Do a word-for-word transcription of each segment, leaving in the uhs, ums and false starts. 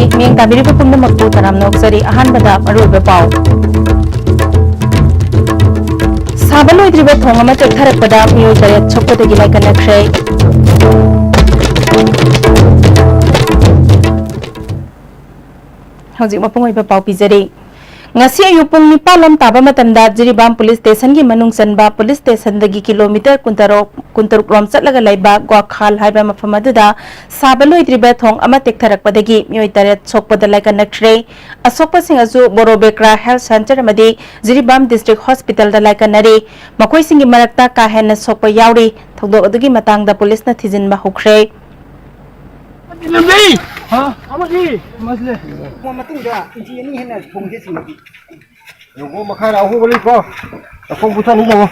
ꯃꯤꯠꯌꯦꯡ ꯇꯥꯕꯤꯔꯤꯕ ꯄꯨꯝꯅꯃꯛꯄꯨ ꯇꯔꯥꯝꯅ ꯑꯣꯛꯆꯔꯤ꯫ ꯑꯍꯥꯟꯕꯗ ꯃꯔꯨꯑꯣꯏꯕ ꯄꯥꯎ꯫ ꯁꯥꯕ ꯂꯣꯏꯗ꯭ꯔꯤꯕ ꯊꯣꯡ ꯑꯃ ꯇꯦꯛꯊꯔꯛꯄꯗ ꯃꯤꯑꯣꯏ ꯇꯔꯦꯠ ꯁꯣꯛꯄꯗꯒꯤ ꯂꯥꯏꯀꯠꯅꯈ꯭ꯔꯦ꯫ ꯍꯧꯖꯤꯛ ꯃꯄꯨꯡ ꯑꯣꯏꯕ ꯄꯥꯎ ꯄꯤꯖꯔꯤ꯫ ꯉꯁꯤ ꯑꯌꯨꯛ ꯄꯨꯡ ꯅꯤꯄꯥꯟ ꯂꯣꯝ ꯇꯥꯕ ꯃꯇꯝꯗ ꯖꯤꯔꯤꯕꯥꯝ ꯄꯨꯂꯤꯁ ꯁ꯭ꯇꯦꯁꯟꯒꯤ ꯃꯅꯨꯡ ꯆꯟꯕ ꯄꯨꯂꯤꯁ ꯁ꯭ꯇꯦꯁꯟꯗꯒꯤ ꯀꯤꯂꯣꯃꯤꯇꯔ ꯀꯨꯟꯇꯔꯨꯛ, ꯀꯨꯟꯇꯔꯨꯛ ꯂꯣꯝ ꯆꯠꯂꯒ ꯂꯩꯕ ꯒ꯭ꯋꯥꯈꯥꯜ ꯍꯥꯏꯕ ꯃꯐꯝ ꯑꯗꯨꯗ ꯁꯥꯕ ꯂꯣꯏꯗ꯭ꯔꯤꯕ ꯊꯣꯡ ꯑꯃ ꯇꯦꯛꯊꯔꯛꯄꯗꯒꯤ ꯃꯤꯑꯣꯏ ꯇꯔꯦꯠ ꯁꯣꯛꯄꯗ ꯂꯥꯏꯀꯠꯅꯈ꯭ꯔꯦ꯫ ꯑꯁꯣꯛꯄꯁꯤꯡ ꯑꯗꯨ ꯕꯣꯔꯣꯕꯦꯀ꯭ꯔꯥ ꯍꯦꯜꯊ ꯁꯦꯟꯇꯔ ꯑꯃꯗꯤ ꯖꯤꯔꯤꯕꯥꯝ ꯗꯤꯁꯇ꯭ꯔꯤꯛ ꯍꯣꯁꯄꯤꯇꯥꯜꯗ ꯂꯥꯏꯀꯠꯅꯔꯤ꯫ ꯃꯈꯣꯏꯁꯤꯡꯒꯤ ꯃꯔꯛꯇ ꯀꯥ ꯍꯦꯟꯅ ꯁꯣꯛꯄ ꯌꯥꯎꯔꯤ꯫ ꯊꯧꯗꯣꯛ ꯑꯗꯨꯒꯤ ꯃꯇꯥꯡꯗ ꯄꯨꯂꯤꯁꯅ ꯊꯤꯖꯤꯟꯕ ꯍꯧꯈ꯭ꯔꯦ꯫ ꯂꯝꯕꯤ! ꯍꯥ? ꯑꯃꯗꯤ? ꯑꯃꯁꯤꯗꯤ? ꯃꯇꯨꯡꯗ ꯏꯟꯆꯤ ꯑꯅꯤ ꯍꯦꯟꯅ ꯊꯣꯡꯁꯦ ꯁꯤꯡꯅꯕꯤ꯫ ꯌꯦꯡꯉꯣ, ꯃꯈꯥꯗ ꯑꯍꯣꯕ ꯂꯩꯀꯣ꯫ ꯃꯈꯣꯡ ꯄꯨꯊꯅꯤ ꯌꯦꯡꯉꯣ꯫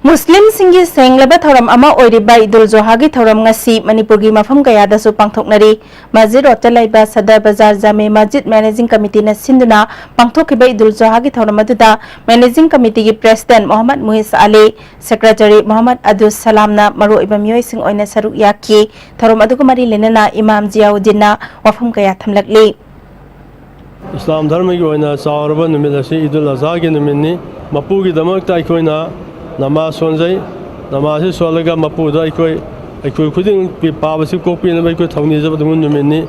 ꯃꯨꯁꯂꯤꯝꯁꯤꯡꯒꯤ ꯁꯦꯡꯂꯕ ꯊꯧꯔꯝ ꯑꯃ ꯑꯣꯏꯔꯤꯕ ꯏꯗꯨꯜ ꯖꯨꯍꯥꯒꯤ ꯊꯧꯔꯝ ꯉꯁꯤ ꯃꯅꯤꯄꯨꯔꯒꯤ ꯃꯐꯝ ꯀꯌꯥꯗꯁꯨ ꯄꯥꯡꯊꯣꯛꯅꯔꯤ꯫ ꯃꯁꯖꯤꯗ ꯔꯣꯗꯇ ꯂꯩꯕ ꯁꯗꯔ ꯕꯖꯥꯔ ꯖꯥꯃꯦ ꯃꯁꯖꯤꯗ ꯃꯦꯅꯦꯖꯤꯡ ꯀꯃꯤꯇꯤꯅ ꯁꯤꯟꯗꯨꯅ ꯄꯥꯡꯊꯣꯛꯈꯤꯕ ꯏꯗꯨꯜ ꯖꯨꯍꯥꯒꯤ ꯊꯧꯔꯝ ꯑꯗꯨꯗ ꯃꯦꯅꯦꯖꯤꯡ ꯀꯃꯤꯇꯤꯒꯤ ꯄ꯭ꯔꯦꯁꯤꯗꯦꯟꯠ ꯃꯣꯍꯝꯃꯗ ꯃꯨꯍꯤꯁ ꯑꯂꯤ, ꯁꯦꯀ꯭ꯔꯦꯇꯔꯤ ꯃꯣꯍꯝꯃꯗ ꯑꯗꯨꯁ ꯁꯂꯥꯝꯅ ꯃꯔꯨꯑꯣꯏꯕ ꯃꯤꯑꯣꯏꯁꯤꯡ ꯑꯣꯏꯅ ꯁꯔꯨꯛ ꯌꯥꯈꯤ꯫ ꯊꯧꯔꯝ ꯑꯗꯨꯒ ꯃꯔꯤ ꯂꯩꯅꯅ ꯏꯃꯥꯝ ꯖꯤꯌꯥꯎꯗꯤꯟꯅ ꯋꯥꯐꯝ ꯀꯌꯥ ꯊꯝꯂꯛꯂꯤ꯫ ꯏꯁꯂꯥꯝ ꯙꯔꯃꯒꯤ ꯑꯣꯏꯅ ꯆꯥꯎꯔꯕ ꯅꯨꯃꯤꯠ ꯑꯁꯤ ꯏꯗꯨꯜ ꯑꯖꯍꯥꯒꯤ ꯅꯨꯃꯤꯠꯅꯤ꯫ ꯃꯄꯨꯒꯤꯗꯃꯛꯇ ꯑꯩꯈꯣꯏꯅ ꯅꯃꯥꯖ ꯁꯣꯟꯖꯩ꯫ ꯅꯃꯥꯖꯁꯤ ꯁꯣꯜꯂꯒ ꯃꯄꯨꯗ ꯑꯩꯈꯣꯏ, ꯑꯩꯈꯣꯏ ꯈꯨꯗꯤꯡꯃꯛꯀꯤ ꯄꯥꯕꯁꯤ ꯀꯣꯛꯄꯤꯅꯕ ꯑꯩꯈꯣꯏ ꯊꯧꯅꯤꯖꯕ ꯑꯗꯨꯒꯨꯝꯕ ꯅꯨꯃꯤꯠꯅꯤ꯫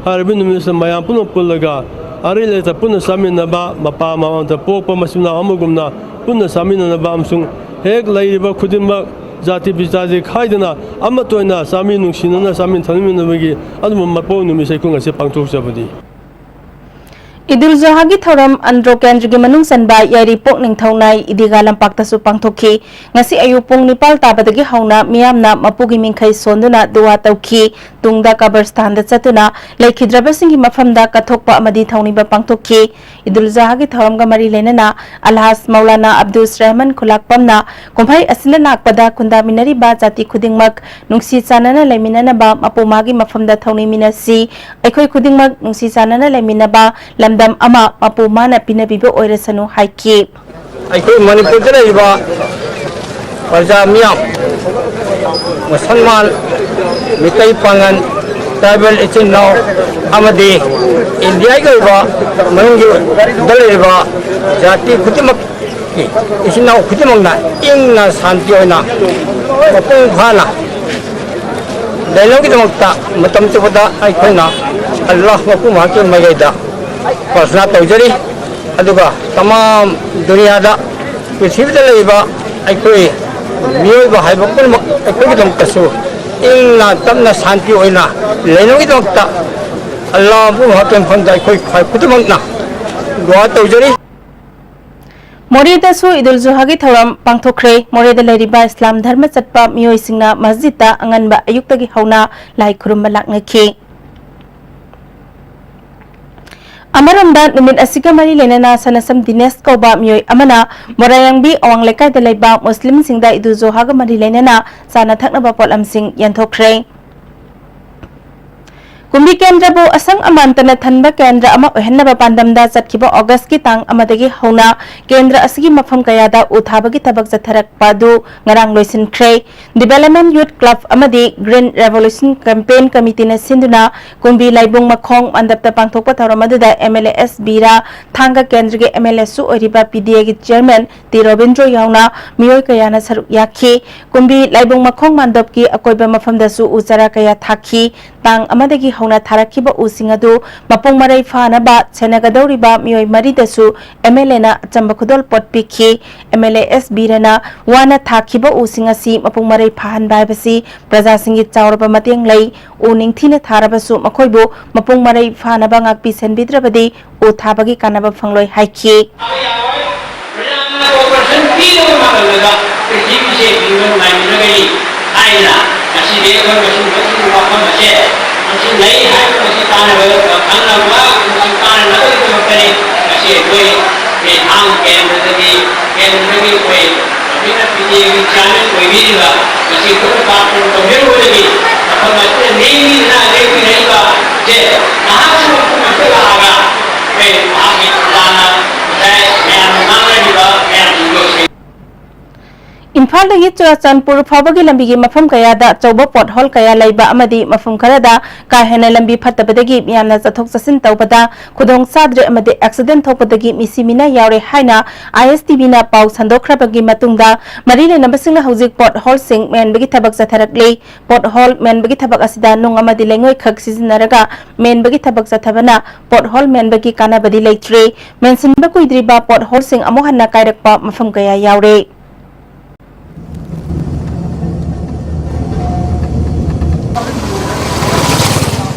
ꯍꯥꯏꯔꯤꯕ ꯅꯨꯃꯤꯠꯁꯤꯗ ꯃꯌꯥꯝ ꯄꯨꯝꯅꯃꯛ ꯄꯨꯜꯂꯒ ꯑꯔꯩ ꯂꯩꯇ ꯄꯨꯟꯅ ꯆꯥꯃꯤꯟꯅꯕ, ꯃꯄꯥ ꯃꯃꯥꯗ ꯄꯣꯛꯄ ꯃꯆꯤꯟ ꯃꯅꯥꯎ ꯑꯃꯒꯨꯝꯅ ꯄꯨꯟꯅ ꯆꯥꯃꯤꯟꯅꯅꯕ ꯑꯃꯁꯨꯡ ꯍꯦꯛ ꯂꯩꯔꯤꯕ ꯈꯨꯗꯤꯡꯃꯛ ꯖꯥꯇꯤ ꯕꯤꯖꯥꯇꯤ ꯈꯥꯏꯗꯅ ꯑꯃꯠꯇ ꯑꯣꯏꯅ ꯆꯥꯃꯤ ꯅꯨꯡꯁꯤꯅꯅ ꯆꯥꯃꯤꯟ ꯊꯛꯃꯤꯟꯅꯕꯒꯤ ꯑꯗꯨꯒꯨꯝꯕ ꯃꯄꯣꯛ ꯅꯨꯃꯤꯠꯁꯦ ꯑꯩꯈꯣꯏ ꯉꯁꯤ ꯄꯥꯡꯊꯣꯛꯆꯕꯅꯤ꯫ ꯏꯗꯨꯜ ꯖꯨꯍꯥꯒꯤ ꯊꯧꯔꯝ ꯑꯟꯗ꯭ꯔꯣ ꯀꯦꯟꯗ꯭ꯔꯒꯤ ꯃꯅꯨꯡ ꯆꯟꯕ ꯌꯥꯏꯔꯤꯄꯣꯛ ꯅꯤꯡꯊꯧꯅꯥꯏ ꯏꯗꯤꯒꯥ ꯂꯝꯄꯥꯛꯇꯁꯨ ꯄꯥꯡꯊꯣꯛꯈꯤ꯫ ꯉꯁꯤ ꯑꯌꯨꯛ ꯄꯨꯡ ꯅꯤꯄꯥꯜ ꯇꯥꯕꯗꯒꯤ ꯍꯧꯅ ꯃꯤꯌꯥꯝꯅ ꯃꯄꯨꯒꯤ ꯃꯤꯡꯈꯩ ꯁꯣꯟꯗꯨꯅ ꯗꯨꯋꯥ ꯇꯧꯈꯤ꯫ ꯇꯨꯡꯗ ꯀꯕꯔꯁꯇꯥꯟꯗ ꯆꯠꯇꯨꯅ ꯂꯩꯈꯤꯗ꯭ꯔꯕꯁꯤꯡꯒꯤ ꯃꯐꯝꯗ ꯀꯠꯊꯣꯛꯄ ꯑꯃꯗꯤ ꯊꯧꯅꯤꯕ ꯄꯥꯡꯊꯣꯛꯈꯤ꯫ ꯏꯗꯨꯜ ꯖꯨꯍꯥꯒꯤ ꯊꯧꯔꯝꯒ ꯃꯔꯤ ꯂꯩꯅꯅ ꯑꯜꯍꯥꯖ ꯃꯧꯂꯥꯅꯥ ꯑꯕꯗꯨꯁ ꯔꯍꯃꯟ ꯈꯨꯂꯥꯛꯄꯝꯅ ꯀꯨꯝꯍꯩ ꯑꯁꯤꯗ ꯂꯥꯛꯄꯗ ꯈꯨꯟꯗꯥꯃꯤꯟꯅꯔꯤꯕ ꯖꯥꯇꯤ ꯈꯨꯗꯤꯡꯃꯛ ꯅꯨꯡꯁꯤ ꯆꯥꯟꯅꯅ ꯂꯩꯃꯤꯟꯅꯅꯕ, ꯃꯄꯨ ꯃꯥꯒꯤ ꯃꯐꯝꯗ ꯊꯧꯅꯤꯃꯤꯟꯅꯁꯤ꯫ ꯑꯩꯈꯣꯏ ꯈꯨꯗꯤꯡꯃꯛ ꯅꯨꯡꯁꯤ ꯆꯥꯟꯅꯅ ꯂꯩꯃꯤꯟꯅꯕ ꯂꯝꯗꯝ ꯑꯃ ꯃꯄꯨ ꯃꯥꯅ ꯄꯤꯅꯕꯤꯕ ꯑꯣꯏꯔꯁꯅꯨ ꯍꯥꯏꯈꯤ꯫ ꯑꯩꯈꯣꯏ ꯃꯅꯤꯄꯨꯔꯗ ꯂꯩꯔꯤꯕ ꯄ꯭ꯔꯖꯥ ꯃꯤꯌꯥꯝ, ꯃꯨꯁꯜꯃꯥꯟ, ꯃꯤꯇꯩ ꯄꯥꯉꯜ, ꯇ꯭ꯔꯥꯏꯕꯦꯜ ꯏꯆꯤꯟ ꯏꯅꯥꯎ ꯑꯃꯗꯤ ꯏꯟꯗꯤꯌꯥꯒꯤ ꯑꯣꯏꯕ ꯃꯅꯨꯡꯒꯤ ꯗ ꯂꯩꯔꯤꯕ ꯖꯥꯇꯤ ꯈꯨꯗꯤꯡꯃꯛꯀꯤ ꯏꯆꯤꯟ ꯏꯅꯥꯎ ꯈꯨꯗꯤꯡꯃꯛꯅ ꯏꯪꯅ ꯁꯥꯟꯇꯤ ꯑꯣꯏꯅ ꯃꯄꯨꯡ ꯐꯥꯅ ꯂꯩꯅꯕꯒꯤꯗꯃꯛꯇ ꯃꯇꯝ ꯆꯨꯞꯄꯗ ꯑꯩꯈꯣꯏꯅ ꯑꯜꯂꯥꯍ ꯃꯄꯨ ꯃꯍꯥꯛꯀꯤ ꯃꯥꯏꯀꯩꯗ ꯄ꯭ꯔꯊꯅꯥ ꯇꯧꯖꯔꯤ꯫ ꯑꯗꯨꯒ ꯇꯃꯥꯝ ꯗꯨꯅꯤꯌꯥꯗ, ꯄ꯭ꯔꯤꯊꯤꯕꯤꯗ ꯂꯩꯔꯤꯕ ꯑꯩꯈꯣꯏ ꯃꯤꯑꯣꯏꯕ ꯍꯥꯏꯕ ꯄꯨꯝꯅꯃꯛ ꯑꯩꯈꯣꯏꯒꯤꯗꯃꯛꯇꯁꯨ ꯏꯪꯅ ꯇꯞꯅ ꯁꯥꯟꯇꯤ ꯑꯣꯏꯅ ꯂꯩꯅꯕꯒꯤꯗꯃꯛꯇ ꯑꯜꯂꯥꯍ ꯃꯄꯨ ꯃꯍꯥꯛꯀꯤ ꯃꯐꯝꯗ ꯑꯩꯈꯣꯏ ꯈ꯭ꯋꯥꯏ ꯈꯨꯗꯤꯡꯃꯛꯅ ꯗꯨꯋꯥ ꯇꯧꯖꯔꯤ꯫ ꯃꯣꯔꯦꯗꯁꯨ ꯏꯗꯨꯜ ꯖꯨꯍꯥꯒꯤ ꯊꯧꯔꯝ ꯄꯥꯡꯊꯣꯛꯈ꯭ꯔꯦ꯫ ꯃꯣꯔꯦꯗ ꯂꯩꯔꯤꯕ ꯏꯁꯂꯥꯝ ꯙꯔꯃ ꯆꯠꯄ ꯃꯤꯑꯣꯏꯁꯤꯡꯅ ꯃꯁꯖꯤꯗꯇ ꯑꯉꯟꯕ ꯑꯌꯨꯛꯇꯒꯤ ꯍꯧꯅ ꯂꯥꯏ ꯈꯨꯔꯨꯝꯕ ꯂꯥꯛꯅꯈꯤ꯫ ꯑꯃꯔꯣꯝꯗ, ꯅꯨꯃꯤꯠ ꯑꯁꯤꯒ ꯃꯔꯤ ꯂꯩꯅꯅ ꯁꯅꯁꯝ ꯗꯤꯅꯦꯁ ꯀꯧꯕ ꯃꯤꯑꯣꯏ ꯑꯃꯅ ꯃꯣꯔꯥꯌꯥꯡꯕꯤ ꯑꯋꯥꯡ ꯂꯩꯀꯥꯏꯗ ꯂꯩꯕ ꯃꯨꯁꯂꯤꯝꯁꯤꯡꯗ ꯏꯗꯨꯜ ꯖꯨꯍꯥꯒ ꯃꯔꯤ ꯂꯩꯅꯅ ꯆꯥꯅ ꯊꯛꯅꯕ ꯄꯣꯠꯂꯝꯁꯤꯡ ꯌꯦꯟꯊꯣꯛꯈ꯭ꯔꯦ꯫ ꯀꯨꯝꯕꯤ ꯀꯦꯟꯗ꯭ꯔꯕꯨ ꯑꯁꯪ ꯑꯃꯥꯟꯇꯅ ꯊꯟꯕ ꯀꯦꯟꯗ꯭ꯔ ꯑꯃ ꯑꯣꯏꯍꯟꯅꯕ ꯄꯥꯟꯗꯝꯗ ꯆꯠꯈꯤꯕ ꯑꯣꯒꯁꯀꯤ ꯇꯥꯡ ꯑꯃꯗꯒꯤ ꯍꯧꯅ ꯀꯦꯟꯗ꯭ꯔ ꯑꯁꯤꯒꯤ ꯃꯐꯝ ꯀꯌꯥꯗ ꯎ ꯊꯥꯕꯒꯤ ꯊꯕꯛ ꯆꯠꯊꯔꯛꯄ ꯑꯗꯨ ꯉꯔꯥꯡ ꯂꯣꯏꯁꯤꯟꯈ꯭ꯔꯦ꯫ Development Youth Club ꯑꯃꯗꯤ Green Revolution Campaign Committeeꯅ ꯁꯤꯟꯗꯨꯅ ꯀꯨꯝꯕꯤ ꯂꯥꯏꯕꯨꯡ ꯃꯈꯣꯡ ꯃꯟꯗꯞꯇ ꯄꯥꯡꯊꯣꯛꯄ ꯊꯧꯔꯝ ꯑꯗꯨꯗ MLA ꯑꯦꯁ ꯕꯤꯔꯥ, ꯊꯥꯡꯒ ꯀꯦꯟꯗ꯭ꯔꯒꯤ MLAꯁꯨ ꯑꯣꯏꯔꯤꯕ PDAꯒꯤ Chairman ꯇꯤ ꯔꯣꯕꯤꯟꯗ꯭ꯔꯣ ꯌꯥꯎꯅ ꯃꯤꯑꯣꯏ ꯀꯌꯥꯅ ꯁꯔꯨꯛ ꯌꯥꯈꯤ꯫ ꯀꯨꯝꯕꯤ ꯂꯥꯏꯕꯨꯡ ꯃꯈꯣꯡ ꯃꯟꯗꯞꯀꯤ ꯑꯀꯣꯏꯕ ꯃꯐꯝꯗꯁꯨ ꯎ ꯆꯥꯔꯥ ꯀꯌꯥ ꯊꯥꯈꯤ꯫ ꯇꯥꯡ ꯑꯃꯗꯒꯤ ꯍꯧꯅ ꯊꯥꯔꯛꯈꯤꯕ ꯎꯁꯤꯡ ꯑꯗꯨ ꯃꯄꯨꯡ ꯃꯔꯩ ꯐꯥꯅꯕ ꯁꯦꯟꯅꯒꯗꯧꯔꯤꯕ ꯃꯤꯑꯣꯏ ꯃꯔꯤꯗꯁꯨ MLAꯅ ꯑꯆꯝꯕ ꯈꯨꯗꯣꯜꯄꯣꯠ ꯄꯤꯈꯤ꯫ MLA ꯑꯦꯁ ꯕꯤꯔꯥꯅ ꯋꯥꯅ ꯊꯥꯈꯤꯕ ꯎꯁꯤꯡ ꯑꯁꯤ ꯃꯄꯨꯡ ꯃꯔꯩ ꯐꯥꯍꯟꯕ ꯍꯥꯏꯕꯁꯤ ꯄ꯭ꯔꯖꯥꯁꯤꯡꯒꯤ ꯆꯥꯎꯔꯕ ꯃꯇꯦꯡ ꯂꯩ꯫ ꯎ ꯅꯤꯡꯊꯤꯅ ꯊꯥꯔꯕꯁꯨ ꯃꯈꯣꯏꯕꯨ ꯃꯄꯨꯡ ꯃꯔꯩ ꯐꯥꯅꯕ ꯉꯥꯛꯄꯤ ꯁꯦꯟꯕꯤꯗ꯭ꯔꯕꯗꯤ ꯎ ꯊꯥꯕꯒꯤ ꯀꯥꯟꯅꯕ ꯐꯪꯂꯣꯏ ꯍꯥꯏꯈꯤ꯫ ꯄ꯭ꯔꯖꯥꯅ cooperation ꯄꯤꯗꯕ ꯃꯇꯝꯗ ꯄ꯭ꯔꯤꯊꯤꯕꯤꯁꯦ ꯍꯤꯡꯕ ꯅꯨꯡꯉꯥꯏꯅꯗ꯭ꯔꯒꯅꯤ ꯍꯥꯏꯅ ꯉꯁꯤꯗꯤ ꯑꯩꯈꯣꯏ ꯃꯁꯤꯒꯨꯝꯕ ꯋꯥꯐꯝ ꯑꯁꯦ ꯃꯁꯤ ꯂꯩ ꯍꯥꯏꯕ ꯃꯁꯤ ꯇꯥꯟꯅꯕ ꯈꯪꯅꯕ, ꯃꯁꯤ ꯇꯥꯟꯅꯅꯕꯒꯤꯗꯃꯛꯇꯅꯤ ꯉꯁꯤ ꯑꯩꯈꯣꯏ ꯊꯥꯡ ꯀꯦꯟꯗ꯭ꯔꯗꯒꯤ, ꯀꯦꯟꯗ꯭ꯔꯗꯒꯤ ꯑꯩꯈꯣꯏ ꯍꯧꯖꯤꯛꯅ PDAꯒꯤ chairman ꯑꯣꯏꯕꯤꯔꯤꯕ ꯃꯁꯤ ꯈꯨꯠꯅ ꯄꯥꯛꯇꯅ ꯇꯧꯖꯔꯨꯕꯗꯒꯤ ꯃꯐꯝ ꯑꯁꯤꯗ ꯂꯦꯡꯕꯤꯗꯨꯅ ꯂꯦꯡꯕꯤꯔꯛꯏꯕꯁꯦ ꯃꯍꯥꯛꯁꯨ ꯃꯐꯝ ꯑꯁꯤꯗ ꯂꯥꯛꯑꯒ ꯑꯩꯈꯣꯏ ꯃꯍꯥꯛꯀꯤ ꯊꯧꯗꯥꯡꯅ ꯉꯁꯥꯏ ꯃꯌꯥꯝꯅ ꯉꯥꯡꯅꯔꯤꯕ ꯃꯌꯥꯝꯁꯤꯡꯗꯣ ꯏꯝꯐꯥꯜꯗꯒꯤ ꯆꯨꯔꯥꯆꯥꯟꯄꯨꯔ ꯐꯥꯎꯕꯒꯤ ꯂꯝꯕꯤꯒꯤ ꯃꯐꯝ ꯀꯌꯥꯗ ꯑꯆꯧꯕ ꯄꯣꯠꯍꯣꯜ ꯀꯌꯥ ꯂꯩꯕ ꯑꯃꯗꯤ ꯃꯐꯝ ꯈꯔꯗ ꯀꯥ ꯍꯦꯟꯅ ꯂꯝꯕꯤ ꯐꯠꯇꯕꯗꯒꯤ ꯃꯤꯌꯥꯝꯅ ꯆꯠꯊꯣꯛ ꯆꯠꯁꯤꯟ ꯇꯧꯕꯗ ꯈꯨꯗꯣꯡ ꯆꯥꯗ꯭ꯔꯦ ꯑꯃꯗꯤ ꯑꯦꯛꯁꯤꯗꯦꯟ ꯊꯣꯛꯄꯗꯒꯤ ꯃꯤꯁꯤ ꯃꯤꯅꯥ ꯌꯥꯎꯔꯦ ꯍꯥꯏꯅ ꯑꯥꯏ ꯑꯦꯁ ꯇꯤ ꯚꯤꯅ ꯄꯥꯎ ꯁꯟꯗꯣꯛꯈ꯭ꯔꯕꯒꯤ ꯃꯇꯨꯡꯗ ꯃꯔꯤ ꯂꯩꯅꯕꯁꯤꯡꯅ ꯍꯧꯖꯤꯛ ꯄꯣꯠꯍꯣꯜꯁꯤꯡ ꯃꯦꯟꯕꯒꯤ ꯊꯕꯛ ꯆꯠꯊꯔꯛꯂꯤ꯫ ꯄꯣꯠꯍꯣꯜ ꯃꯦꯟꯕꯒꯤ ꯊꯕꯛ ꯑꯁꯤꯗ ꯅꯨꯡ ꯑꯃꯗꯤ ꯂꯩꯉꯣꯏꯈꯛ ꯁꯤꯖꯤꯟꯅꯔꯒ ꯃꯦꯟꯕꯒꯤ ꯊꯕꯛ ꯆꯠꯊꯕꯅ ꯄꯣꯠꯍꯣꯜ ꯃꯦꯟꯕꯒꯤ ꯀꯥꯟꯅꯕꯗꯤ ꯂꯩꯇ꯭ꯔꯦ꯫ ꯃꯦꯟꯁꯤꯟꯕ ꯀꯨꯏꯗ꯭ꯔꯤꯕ ꯄꯣꯠꯍꯣꯜꯁꯤꯡ ꯑꯃꯨꯛ ꯍꯟꯅ ꯀꯥꯏꯔꯛꯄ ꯃꯐꯝ ꯀꯌꯥ ꯌꯥꯎꯔꯦ꯫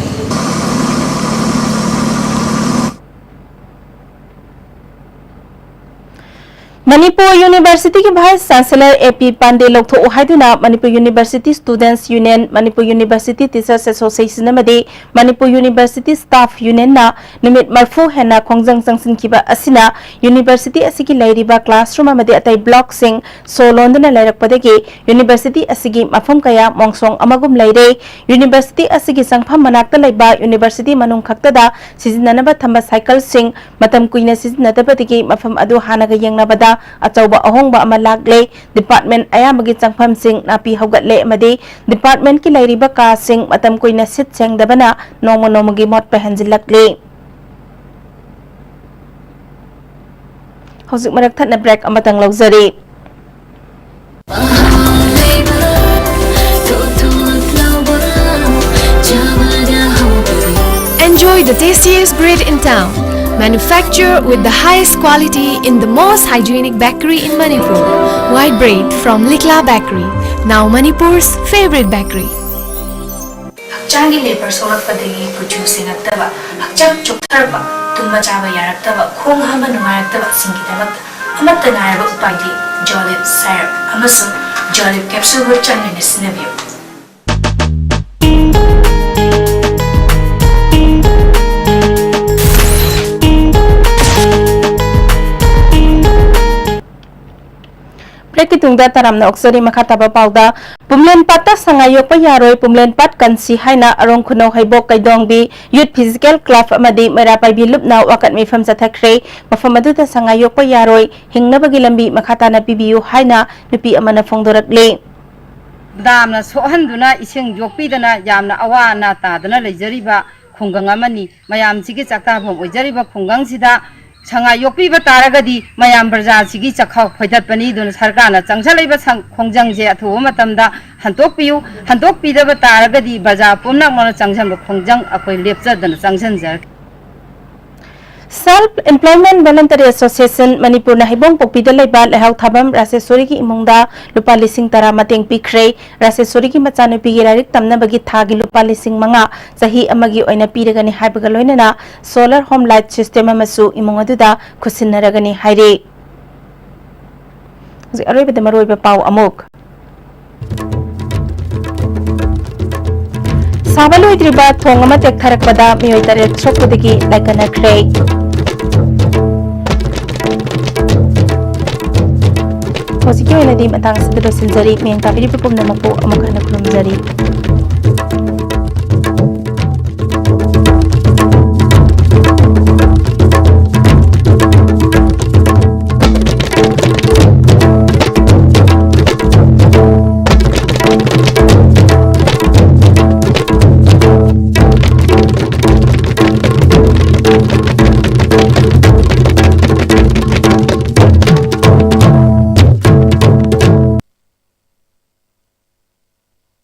ꯃꯅꯤꯄꯨꯔ ꯌꯨꯅꯤꯚꯔꯁꯤꯇꯤꯒꯤ ꯚꯥꯏꯁ ꯆꯥꯟꯁꯦꯂꯔ ꯑꯦ ꯄꯤ ꯄꯥꯟꯗꯦ ꯂꯧꯊꯣꯛꯎ ꯍꯥꯏꯗꯨꯅ Manipur university students union, Manipur university teachers association ꯑꯃꯗꯤ ꯃꯅꯤꯄꯨꯔ ꯌꯨꯅꯤꯚꯔꯁꯤꯇꯤ ꯁ꯭ꯇꯥꯐ ꯌꯨꯅꯤꯌꯟꯅ ꯅꯨꯃꯤꯠ ꯃꯔꯤꯐꯨ ꯍꯦꯟꯅ ꯈꯣꯡꯖꯪ ꯆꯪꯁꯤꯟꯈꯤꯕ ꯑꯁꯤꯅ ꯌꯨꯅꯤꯚꯔꯁꯤꯇꯤ ꯑꯁꯤꯒꯤ ꯂꯩꯔꯤꯕ ꯀ꯭ꯂꯥꯁꯔꯨꯝ ꯑꯃꯗꯤ ꯑꯇꯩ ꯕ꯭ꯂꯣꯛꯁꯤꯡ ꯁꯣ ꯂꯣꯟꯗꯨꯅ ꯂꯩꯔꯛꯄꯗꯒꯤ ꯌꯨꯅꯤꯚꯔꯁꯤꯇꯤ ꯑꯁꯤꯒꯤ ꯃꯐꯝ ꯀꯌꯥ ꯃꯣꯡꯁꯣꯡ ꯑꯃꯒꯨꯝ ꯂꯩꯔꯦ꯫ ꯌꯨꯅꯤꯚꯔꯁꯤꯇꯤ ꯑꯁꯤꯒꯤ ꯆꯪꯐꯝ ꯃꯅꯥꯛꯇ ꯂꯩꯕ ꯌꯨꯅꯤꯚꯔꯁꯤꯇꯤ ꯃꯅꯨꯡ ꯈꯛꯇꯗ ꯁꯤꯖꯤꯟꯅꯅꯕ ꯊꯝꯕ ꯁꯥꯏꯀꯜꯁꯤꯡ ꯃꯇꯝ ꯀꯨꯏꯅ ꯁꯤꯖꯤꯟꯅꯗꯕꯗꯒꯤ ꯃꯐꯝ ꯑꯗꯨ ꯍꯥꯟꯅꯒ ꯌꯦꯡꯅꯕꯗ ꯑꯆꯧꯕ ꯑꯍꯣꯡꯕ ꯑꯃ ꯂꯥꯛꯂꯦ꯫ ꯗꯤꯄꯥꯔꯠꯃꯦꯟꯠ ꯑꯌꯥꯝꯕꯒꯤ ꯆꯪꯐꯝꯁꯤꯡ ꯅꯥꯄꯤ ꯍꯧꯒꯠꯂꯦ ꯑꯃꯗꯤ ꯗꯤꯄꯥꯔꯠꯃꯦꯟꯠꯀꯤ ꯂꯩꯔꯤꯕ ꯀꯥꯁꯤꯡ ꯃꯇꯝ ꯀꯨꯏꯅ ꯁꯤꯠ ꯁꯦꯡꯗꯕꯅ ꯅꯣꯡꯃ ꯅꯣꯡꯃꯒꯤ ꯃꯣꯠꯄ ꯍꯦꯟꯖꯤꯜꯂꯛꯂꯤ꯫ ꯍꯧꯖꯤꯛ ꯃꯔꯛ ꯊꯠꯅ ꯕ꯭ꯔꯦꯛ ꯑꯃꯇꯪ ꯂꯧꯖꯔꯤ꯫ Enjoy the tastiest bread in town. Manufacture with the highest quality in the most hygienic bakery in Manipur. White bread from Likla Bakery, now Manipur's favorite bakery. ꯍꯛꯆꯥꯡꯒꯤ ꯂꯦꯕꯔ ꯁꯣꯛꯂꯛꯄꯗꯒꯤ ꯀꯨꯆꯨ ꯁꯦꯡꯉꯛꯇꯕ, ꯍꯛꯆꯥꯡ ꯆꯣꯛꯊꯔꯛꯄ, ꯇꯨꯝꯕ ꯆꯥꯕ ꯌꯥꯔꯛꯇꯕ, ꯈꯣꯡ ꯍꯥꯝꯕ ꯅꯨꯡꯉꯥꯏꯔꯛꯇꯕꯁꯤꯡꯒꯤꯗꯃꯛꯇ ꯑꯃꯠꯇ ꯉꯥꯏꯔꯕ ꯎꯄꯥꯏꯗꯤ ꯖꯣꯂꯤꯞ ꯁꯥꯏꯔꯞ ꯑꯃꯁꯨꯡ ꯖꯣꯂꯤꯞ ꯀꯦꯞꯁꯨꯜꯕꯨ ꯆꯥꯡ ꯅꯥꯏꯅ ꯁꯤꯖꯤꯟꯅꯕꯤꯌꯨ꯫ ꯕ꯭ꯔꯦꯛꯀꯤ ꯇꯨꯡꯗ ꯇꯔꯥꯝꯅ ꯑꯣꯛꯆꯔꯤ꯫ ꯃꯈꯥ ꯇꯥꯕ ꯄꯥꯎꯗ, ꯄꯨꯝꯂꯦꯟꯄꯥꯠꯇ ꯁꯉꯥꯏ ꯌꯣꯛꯄ ꯌꯥꯔꯣꯏ, ꯄꯨꯝꯂꯦꯟꯄꯥꯠ ꯀꯟꯁꯤ ꯍꯥꯏꯅ ꯑꯔꯣꯡ ꯈꯨꯅꯧ ꯍꯩꯕꯣꯛ ꯀꯩꯗꯣꯡꯕꯤ ꯌꯨꯠ ꯐꯤꯖꯤꯀꯦꯜ ꯀ꯭ꯂꯕ ꯑꯃꯗꯤ ꯃꯩꯔꯥ ꯄꯥꯏꯕꯤ ꯂꯨꯞꯅ ꯋꯥꯀꯠ ꯃꯤꯐꯝ ꯆꯠꯊꯈ꯭ꯔꯦ꯫ ꯃꯐꯝ ꯑꯗꯨꯗ ꯁꯉꯥꯏ ꯌꯣꯛꯄ ꯌꯥꯔꯣꯏ, ꯍꯤꯡꯅꯕꯒꯤ ꯂꯝꯕꯤ ꯃꯈꯥ ꯇꯥꯅ ꯄꯤꯕꯤꯌꯨ ꯍꯥꯏꯅ ꯅꯨꯄꯤ ꯑꯃꯅ ꯐꯣꯡꯗꯣꯔꯛꯂꯤ꯫ ꯗꯥꯝꯅ ꯁꯣꯛꯍꯟꯗꯨꯅ ꯏꯁꯤꯡ ꯌꯣꯛꯄꯤꯗꯅ ꯌꯥꯝꯅ ꯑꯋꯥ ꯑꯅꯥ ꯇꯥꯗꯨꯅ ꯂꯩꯖꯔꯤꯕ ꯈꯨꯡꯒꯪ ꯑꯃꯅꯤ꯫ ꯃꯌꯥꯝꯁꯤꯒꯤ ꯆꯥꯛꯇꯥꯐꯝ ꯑꯣꯏꯖꯔꯤꯕ ꯈꯨꯡꯒꯪꯁꯤꯗ ꯁꯉꯥꯏ ꯌꯣꯛꯄꯤꯕ ꯇꯥꯔꯒꯗꯤ ꯃꯌꯥꯝ ꯄ꯭ꯔꯖꯥꯁꯤꯒꯤ ꯆꯥꯛꯈꯥꯎ ꯐꯣꯏꯗꯠꯄꯅꯤ꯫ ꯑꯗꯨꯅ ꯁꯔꯀꯥꯔꯅ ꯆꯪꯁꯤꯜꯂꯛꯏꯕ ꯁꯪ-, ꯈꯣꯡꯖꯪꯁꯦ ꯑꯊꯨꯕ ꯃꯇꯝꯗ ꯍꯟꯗꯣꯛꯄꯤꯌꯨ꯫ ꯍꯟꯗꯣꯛꯄꯤꯗꯕ ꯇꯥꯔꯒꯗꯤ ꯄ꯭ꯔꯖꯥ ꯄꯨꯝꯅꯃꯛꯅ ꯆꯪꯁꯤꯟꯕ ꯈꯣꯡꯖꯪ ꯑꯩꯈꯣꯏ ꯂꯦꯞꯆꯗꯅ ꯆꯪꯁꯤꯟꯖꯔꯒꯦ꯫ Self Employment Voluntary Association ꯃꯅꯤꯄꯨꯔꯅ ꯍꯩꯕꯣꯡꯄꯣꯛꯄꯤꯗ ꯂꯩꯕ ꯂꯩꯍꯥꯎ ꯊꯥꯕꯝ ꯔꯥꯖꯦꯁꯣꯔꯤꯒꯤ ꯏꯃꯨꯡꯗ ꯂꯨꯄꯥ ꯂꯤꯁꯤꯡ ꯇꯔꯥ ꯃꯇꯦꯡ ꯄꯤꯈ꯭ꯔꯦ꯫ ꯔꯥꯖꯦꯁꯣꯔꯤꯒꯤ ꯃꯆꯥꯅꯨꯄꯤꯒꯤ ꯂꯥꯏꯔꯤꯛ ꯇꯝꯅꯕꯒꯤ ꯊꯥꯒꯤ ꯂꯨꯄꯥ ꯂꯤꯁꯤꯡ ꯃꯉꯥ ꯆꯍꯤ ꯑꯃꯒꯤ ꯑꯣꯏꯅ ꯄꯤꯔꯒꯅꯤ ꯍꯥꯏꯕꯒ ꯂꯣꯏꯅꯅ solar home light system ꯑꯃꯁꯨ ꯏꯃꯨꯡ ꯑꯗꯨꯗ ꯈꯨꯠꯁꯤꯟꯅꯔꯒꯅꯤ ꯍꯥꯏꯔꯤ꯫ ꯍꯧꯖꯤꯛ ꯑꯔꯣꯏꯕꯗ ꯃꯔꯨꯑꯣꯏꯕ ꯄꯥꯎ ꯑꯃꯨꯛ꯫ ꯁꯥꯕ ꯂꯣꯏꯗ꯭ꯔꯤꯕ ꯊꯣꯡ ꯑꯃ ꯇꯦꯛꯊꯔꯛꯄꯗ ꯃꯤꯑꯣꯏ ꯇꯔꯦꯠ ꯁꯣꯛꯄꯗꯒꯤ ꯂꯥꯏꯀꯠꯅꯈ꯭ꯔꯦ꯫ ꯍꯧꯖꯤꯛꯀꯤ ꯑꯣꯏꯅꯗꯤ ꯃꯇꯥꯡ ꯑꯁꯤꯗ ꯂꯣꯏꯁꯤꯟꯖꯔꯤ꯫ ꯃꯤꯠꯌꯦꯡ ꯇꯥꯕꯤꯔꯤꯕ ꯄꯨꯝꯅꯃꯛꯄꯨ ꯑꯃꯨꯛ ꯍꯟꯅ ꯈꯨꯔꯨꯝꯖꯔꯤ꯫